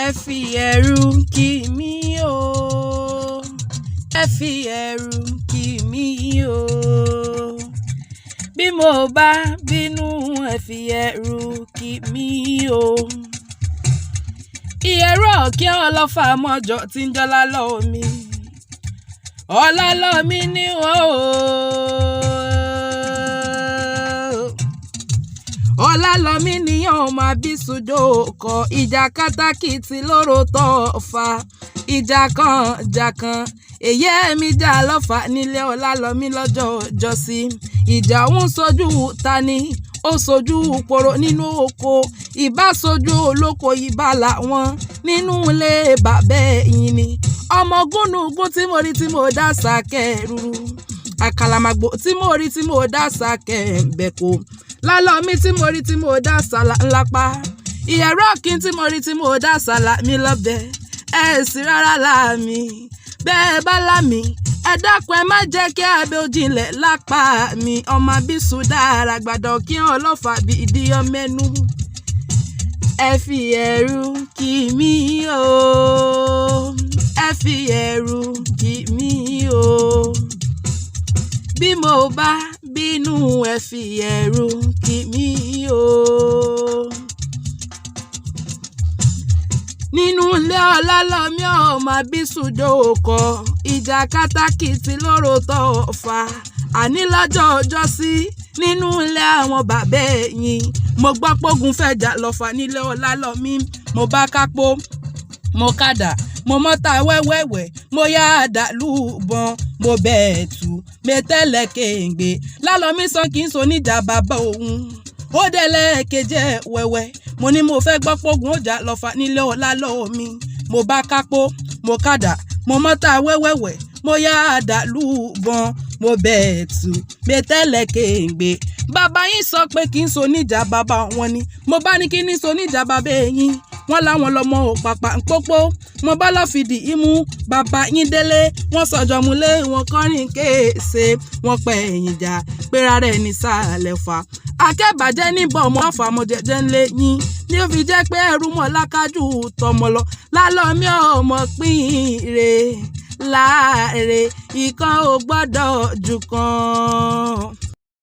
Ẹ fi ẹ̀rù kì mí o, ẹ fi ẹ̀rù kì mí o. Bí mo bá bínú, ẹ fi ẹ̀rù kì mí o. Ìyẹ̀rú ọ̀kín ọlọ́fà mọ́jọ tí ń jọlá lọ́wọ́ mi. Ọlá lọ́wọ́ mi ní o. Ọlálọ́mí níyàn máa bí sùjó kọ ìjà kátàkìtì lóró tó fa ìjà kan jà kan èyí ẹ̀mí jà lọ́fà nílé ọlálọ́mí lọ́jọ́ ọjọ́sí. Ìjà òun sojú tani, ó sojú poro nínú oko, ìbá sojú olóko, ìbá làwọn nínú ilé bàbá ẹ̀yìn ni. Ọmọ gúnugún tí mo rí tí mo dá sàkẹ́ ruru, àkàlàmàgbò tí mo rí tí mo dá sàkẹ́ bẹ̀kọ, lálọ́mí tí mo rí tí mo dá sàlà ńlá pa, ìyẹ̀rọ ọ̀kín tí mo rí tí mo dá sàlà mi lọ́bẹ̀. Ẹ sì rárá láàmì, bẹ́ẹ̀ bá lámì, ẹ dákun ẹ má jẹ́ kí abẹ́ òjìnlẹ̀ lápá mi. Ọmọ bísú dára gbàdọ̀ kí hàn lọ́fà bí ìdíyọ mẹ́nu. Ẹ fi ẹ̀rù kì mí o, ẹ fi ẹ̀rù kì mí o. Bí mo bá bínú, ẹ fi ẹ̀rù kì mí o. Nínú ilé ọlálọ́mí ọmọ bísújó kọ ìjà kátàkìtì lóró tó fà àní lọ́jọ́ ọjọ́sí nínú ilé àwọn bàbá ẹ̀yìn. Mo gbọ́ pógun fẹ́ jà lọ́fà nílé ọlálọ́mí, mo bá kápó, mo kàdà, mo mọ́ta wẹ́wẹ́wẹ́, mo yá àdàlú bọn, mo bẹ́ẹ̀ tù mẹ́tẹ́lẹ̀ kéǹgbé. Lálọ́mí sàn kì í so níjà bàbá òun, ó délẹ̀ kejì wẹ́wẹ́. Mo ní mo fẹ́ gbọ́ pógun ó jà lọ́fà nílé ọlálọ́mí, mo bá kápó, mo kàdà, mo mọ́ta wẹ́wẹ́wẹ́, mo yá àdàlú bọn, mo bẹ́ẹ̀ tù mẹ́tẹ́lẹ̀ kéǹgbé. Bàbá yín sọ pé kì í so níjà bàbá wọn ni. Mo bá ní kí ní so níjà bàbá ẹ̀yìn, wọ́n láwọn lọ́mọ òpàpà ń pópó. Mo bá lọ́ fìdí imú bàbá yín délé, wọ́n sọ̀jọ̀ múlé wọn kọrin kéèsè, wọ́n pẹ́ ẹ̀yìn jà péra rẹ̀ ní sàlẹ̀ fà. Akẹ́bàjẹ́ níbọ̀ mọ́ àfàmọ́ jẹjẹ ńlẹ̀ yín ní ó fi jẹ́ pé ẹrú mọ́ lákájú tọmọ lọ. Lálọ́mí ọmọ pín re láàrè, ìkan ò gbọ́dọ̀ jù kan.